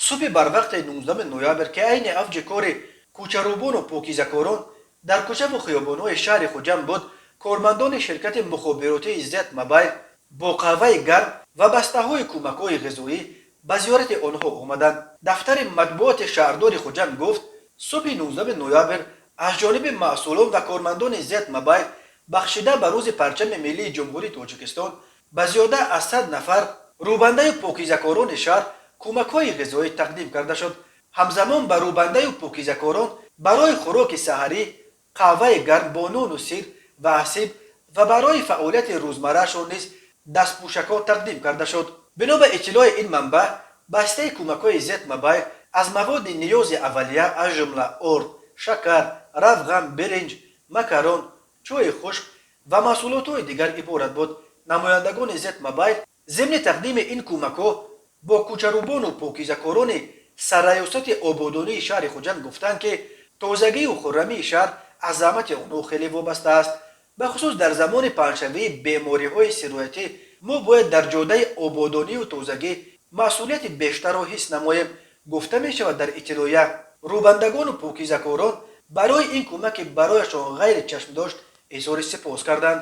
Субҳи барвақти 19 ноябр, ки айни авҷи кори кӯчарӯбону покизакорон дар кӯчаву хиёбонҳои шаҳри Хуҷанд буд, кормандони ширкати мухобиротии Зет Мобайл бо қаҳваи гарм ва бастаҳои кӯмакҳои ғизоӣ ба зиёрати онҳо омаданд. Дафтари матбуоти шаҳрдори Хуҷанд гуфт, субҳи 19 ноябр аз ҷониби масъулон ва кормандони Зет Мобайл бахшида ба Рӯзи парчами миллии Ҷумҳурии Тоҷикистон ба зиёда аз 100 нафар рӯбандаю покизакорони шаҳр кӯмакҳои ғизоӣ тақдим карда шуд. Ҳамзамон ба рӯбандаю покизакорон барои хӯроки саҳарӣ қаҳваи гарм бо нону сир ва ҳасиб ва барои фаъолияти рӯзмарраашон низ дастпӯшакҳо тақдим карда шуд. Бино ба иттилои ин манбаъ, бастаи кӯмакҳои Зет Мобайл аз маводи ниёзи аввалия, аз ҷумла орд, шакар, равған, биринҷ, макарон, чойи хушк ва маҳсулотҳои дигар иборат буд. Намояндагони Зет Мобайл зимни тақдими ин кӯмакҳо бо кӯчарӯбону покизакорони сарраёсати ободонии шаҳри Хуҷанд гуфтанд, ки тозагию хуррамии шаҳр аз заҳмати онҳо хеле вобаста аст. Бахусус дар замони паҳншавии бемориҳои сироятӣ мо бояд дар ҷодаи ободонию тозагӣ масъулияти бештарро ҳис намоем, гуфта мешавад дар иттилоия. Рӯбандагону покизакорон барои ин кӯмаки барояшон ғайри чашмдошт изҳори сипос карданд.